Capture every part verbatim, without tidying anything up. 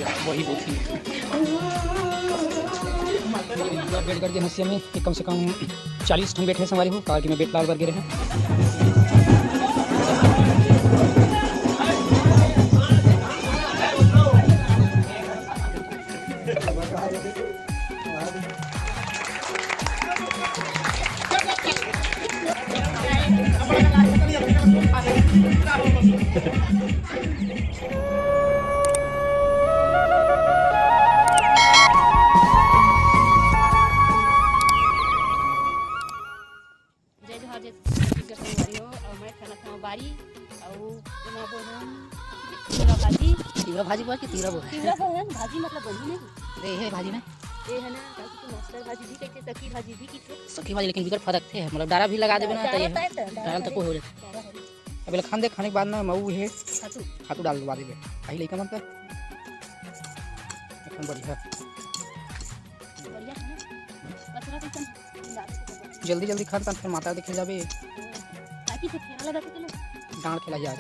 वही बहुत ही। बेड करके हंसिया में कम से कम चालीस ठन बैठे संगवारी हो, काबर कि मैं बेड लाल करके रहे। जय जोहार, जय छत्तीसगढ़ संगवारी हो, अउ मैं खाना खाऊं बारी, अउ एमा बोलूं तिवरा भाजी। तिवरा भाजी बोल के तिवरा बोल। तिवरा बोल ना, भाजी मतलब बनी नहीं। रे, हे भाजी में। ये है ना, काकी की master भाजी भी कहते, सखी भाजी भी कहते। सखी भाजी, लेकिन बिकट फदकथे, मतलब डारा भी लगा देबे ना, तो ये डारा तो है, डारा डारा तो है। कोई हो जाए। डारा है। अब एला खान दे, खाने के बाद ना मऊ हे, खातू। खातू डाल दे बाद में। भाई लइका मन का। एकदम बढ़िया। बढ़िया है ना? कचरा कइसन? जल्दी जल्दी खा, तब फिर माता देखे जाबे। ताकि तो फेरा लगा के चलो। डांड़ खेला जाए।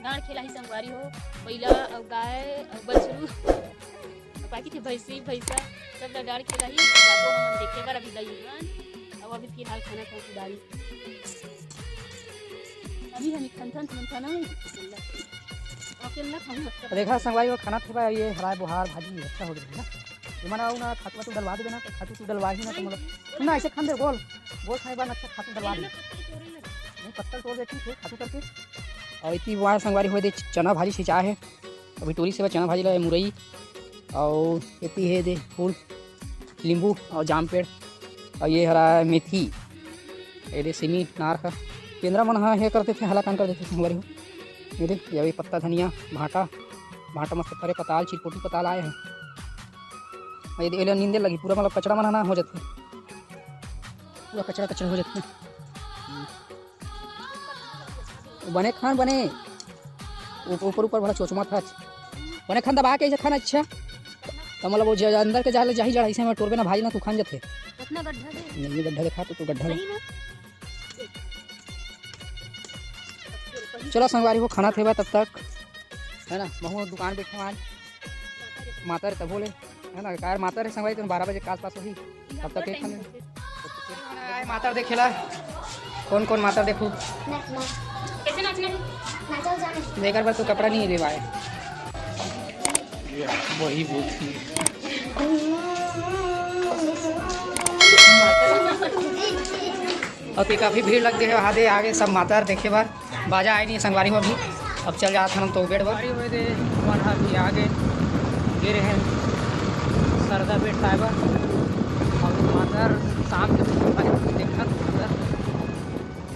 डांड़ खेला ही संगवारी हो, बइला अउ गाय अउ बछरू, अउ बाकी के भैंसी, भैंसा, सब ला डांड़ खेला ही। जाबो हमन देखे बर अभी लइका मन, अउ अभी फिलहाल खाना खाऊं बारी। अभी हम खन खन खन खन अकेला खाऊं। देखा संगवारी हो, खाना थोड़ा ये हरा बोहार भाजी अच्छा हो गया ना। ये मना ना खातू वातू डलवा देबे ना, तो खातू तू डलवा ही ना, तो मतलब ना ऐसे खान दे, गोल गोल खाए बाद अच्छा खातू डलवा दे। नहीं, पत्तल तोड़ दे, ठीक है, खातू करके। अउ इतनी बार संगवारी हो दे चना भाजी सिंचा है, अभी टोरी से चना भाजी ला मुरई, अउ एती हे दे फूल, नींबू अउ जाम पेड़, अउ ये हरा मेथी, ये दे सिमी नार का पेंदरा मन ह हे कर देथे, हलाकान कर देथे संगवारी हो। ये दे, ये अभी पत्ता धनिया, भांटा, भांटा मस्त फरे, पताल, चिरपोटी पताल आए हैं। ये दे, एला नींदे लगी, पूरा मतलब कचरा मन ह ना हो जाथे, पूरा कचरा कचरा हो जाथे। बने खान बने। ऊपर, ऊपर, ऊपर भला चोचमत हच। बने खान दबा के ऐसे खान, अच्छा। त मतलब वो ज-, अंदर के जाल जाही जड़, ऐसे में टोरबे ना भाई ना, तू खान जथे। कितना गड्ढा है? ये गड्ढा देखा तो, तू गड्ढा सही में? चलो संगवारी हो, खाना थेबा तब तक, है ना, महू दुकान बैठे मान। मातर तभो ले, है ना, कार मातर है संगवारी, तो बारह बजे के आसपास होही। तब तक एक खाने। आए मातर देखेला, कौन कौन मातर देखू। नाच, नाच। कैसे नाचना है? नाचल जाने। जेकर बर तो कपड़ा नहीं लेवाए। वही बहुत ही। अउ ते काफी भीड़ लग गे हे, वहाँ दे आगे सब मातर देखे बर। बाजा आए नहीं संगवारी हो अभी। अब चल जात हन हम तो बेड बर। संगवारी हो दे, मन ह अभी आगे गे रहे सरदा बेड पाए बर। अउ मातर शाम के देखत मातर।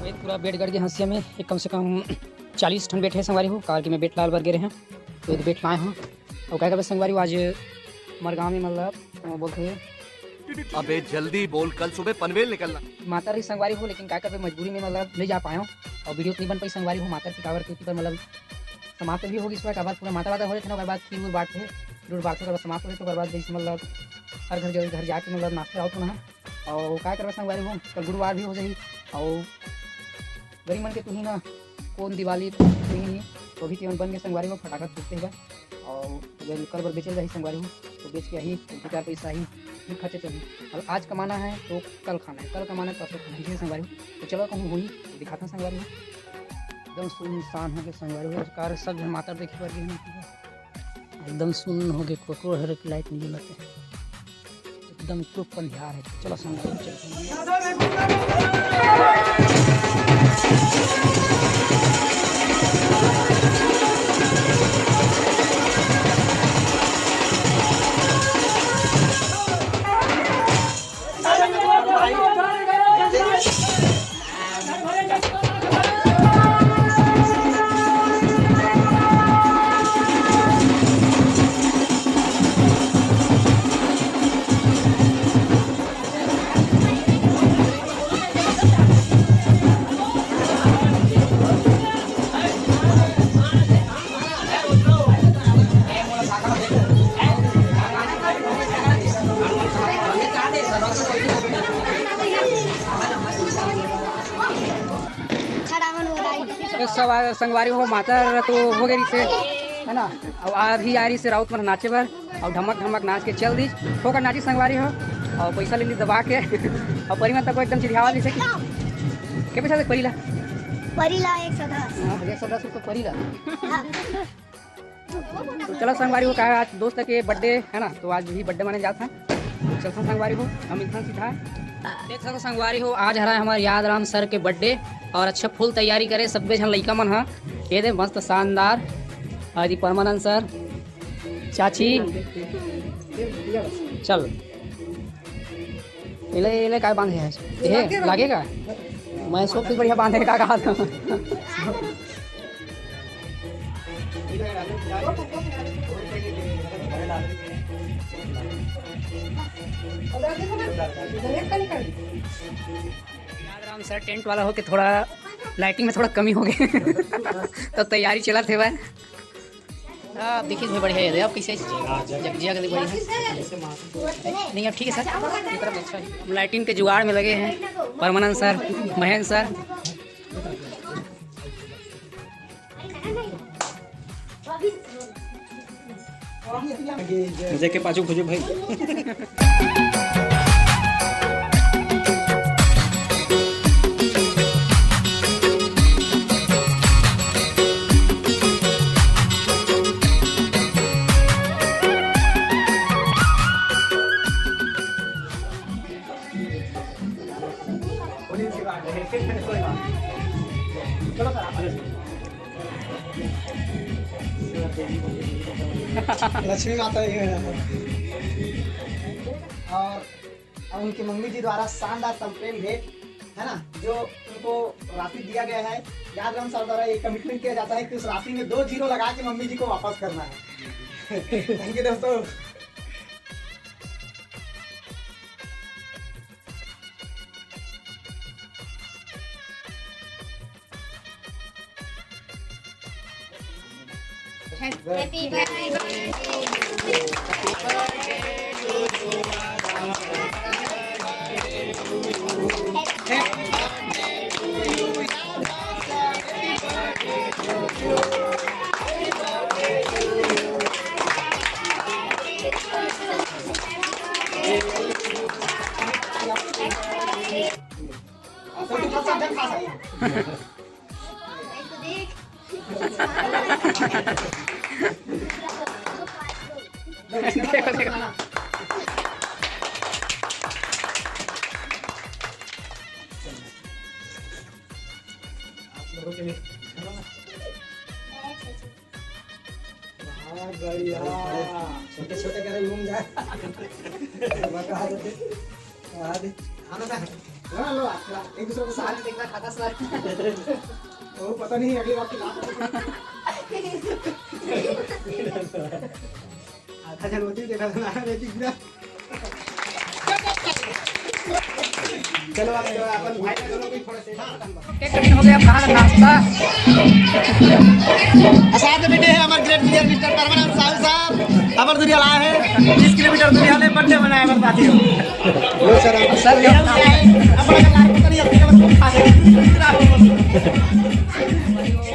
ये पूरा बेड गड़ गे हंसिया में, एक कम से कम चालीस ठन बैठे संगवारी हो, काबर कि मैं बेड लाल बर गे रहे हैं, तो ये बेड लाए हूँ। अउ का करबे संगवारी हो, आज हमर गाँव में मतलब, अ, बोलथे अबे जल्दी बोल, कल सुबह पनवेल निकलना। मातर ही संगवारी हो, लेकिन का करबे मजबूरी में मतलब नहीं जा पाए हूँ अउ वीडियो नहीं बन पाई संगवारी हो मातर की काबर, क्योंकि पर मतलब समाप्त भी होगी इसमें, काबर पूरा मातर वातर हो जाथे ना, ओकर बाद खीर उर बांटथे, खीर उर बांटथे, ओकर बाद समाप्त हो जाथे, ओकर बाद जैसे मतलब हर घर जो घर जाके मतलब नाचते रहो तो ना। अउ का करबे संगवारी हो, कल गुरुवार भी हो जाही अउ गरीब मन के तुही ना, कोन दिवाली तुही नहीं, तो भी तेमन बन के संगवारी हो, फटाका फूटते हुए। अउ अगर कल बर बेचल जाही संगवारी हो, तो बेच के आही, दो चार पैसा आही, फिर खर्चे चलही। अब आज कमाना है तो कल खाना है, कल कमाना है तो परसों खाना है, ये संगवारी हो। तो चलो कहूँ होही, तो दिखाता संगवारी हो। एकदम सुनसान हो गए संगवारी हो, कार सब झन मातर देखे बर गे हे ना। एकदम सुन्न हो गए, कोकरो हरे की लाइट नहीं जलते, एकदम चुप अंधियार है। चलो संग चलते हैं। खड़ा मन हो रहा है। ए, सब संगवारी हो, मातर तो हो गई से। है ना। अब अभी आ रही से राउत मन नाचे बर, और ढमक ढमक नाच के चल दी, ठोकर नाची संगवारी हो, और पैसा ले ली दबा के, और परिमल तक एकदम चिढ़ियावा जैसे कि के पैसा से परी ला। परी ला एक सौ दस। हाँ, एक सौ दस रुपये परी ला। हाँ। तो चलो संगवारी हो, का है, आज दोस्त के बर्थडे है ना, तो आज भी बर्थडे माने जात है। तो चलता संगवारी हो, हम मिलता सीधा। देख सको संगवारी हो, आज हरा हमारे याद राम सर के बर्थडे और अच्छा फुल तैयारी करे सब झन लइका मन हा। ये दे मस्त शानदार, आज ही परमानंद सर, चाची, चल। एले, एले काय बांधे है? ये लागेगा? मैं सोच के बढ़िया बांधे का कहा था। याद राम सर टेंट वाला हो के थोड़ा लाइटिंग में थोड़ा कमी हो गई। तो तैयारी चलत हे भाई। आप देखिए, इसमें बढ़िया है, आप कैसे जगजिया के लिए बढ़िया है। नहीं, अब ठीक है सर, ये तरफ अच्छा है। लाइटिंग के जुगाड़ में लगे हैं परमानंद सर, महेंद्र सर। मुझे के पाछू खोजो भाई। लक्ष्मी माता ही है यहाँ पर। और अब उनकी मम्मी जी द्वारा शानदार शैंपेन भेंट, है ना, जो उनको राशि दिया गया है। याद राम सर द्वारा ये कमिटमेंट किया जाता है कि उस राशि में दो जीरो लगा के मम्मी जी को वापस करना है। थैंक यू दोस्तों। Happy birthday to you. बहुत बढ़िया। छोटे छोटे करे घूम जाए। बता दे। हाँ दे। हाँ ना, हाँ, लो, आप एक दूसरे को साथ देखना खाता सर। वो पता नहीं अगली बार की बात। आधा जन होती देखा था ना, मैं दिख रहा। चलो, आप, अपन भाई का दोनों को थोड़ा सा। हो गया खाना नाश्ता। साथ में बैठे हैं हमारे ग्रेट लीडर मिस्टर परमानंद साहू साहब। अबर दुनिया लाए हैं, बीस किलोमीटर दुनिया ले बर्थडे मनाया हमारे साथियों। सर, ये हम आए, अब बड़ा लाख पता नहीं, अब क्या खा रहे हैं।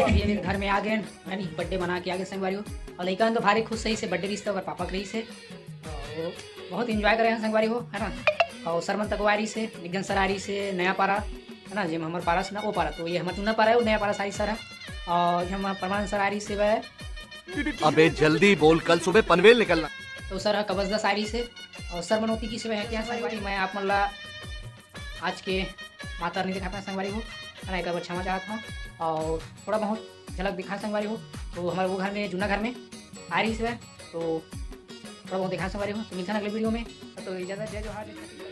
अभी मेरे घर में आ गए, यानी बर्थडे मना के आ गए संगवारी हो। और लइका तो भारी खुश सही से बर्थडे रिहिस हे, ओकर पापा के रिहिस हे। और बहुत एंजॉय करे हैं संगवारी हो, है ना। और सर मन तक आ रिहिस हे, एक जन सर आ रिहिस हे नया पारा, है ना, जेमा हमर पारा से ना वो पारा, तो ये हमर चुना पारा है, वो नया पारा सारी सर है। और ये हमर परमानंद सर आ रिहिस हे वह। अबे जल्दी बोल, कल सुबह पनवेल निकलना। तो सर है कबजदा सारी से, और सर मनोती की से वह क्या संगवारी, मैं आप मन ला आज के माता रानी दिखाता संगवारी हो, है ना, एक बार क्षमा चाहत हूँ। और थोड़ा बहुत झलक दिखा संगवारी हो, तो हमारे वो घर में, जूना घर में आ रही से, तो थोड़ा बहुत दिखा संगवारी हो। तो मिलता है अगले वीडियो में, तो इजाजत, जय जोहार, जय छत्तीसगढ़।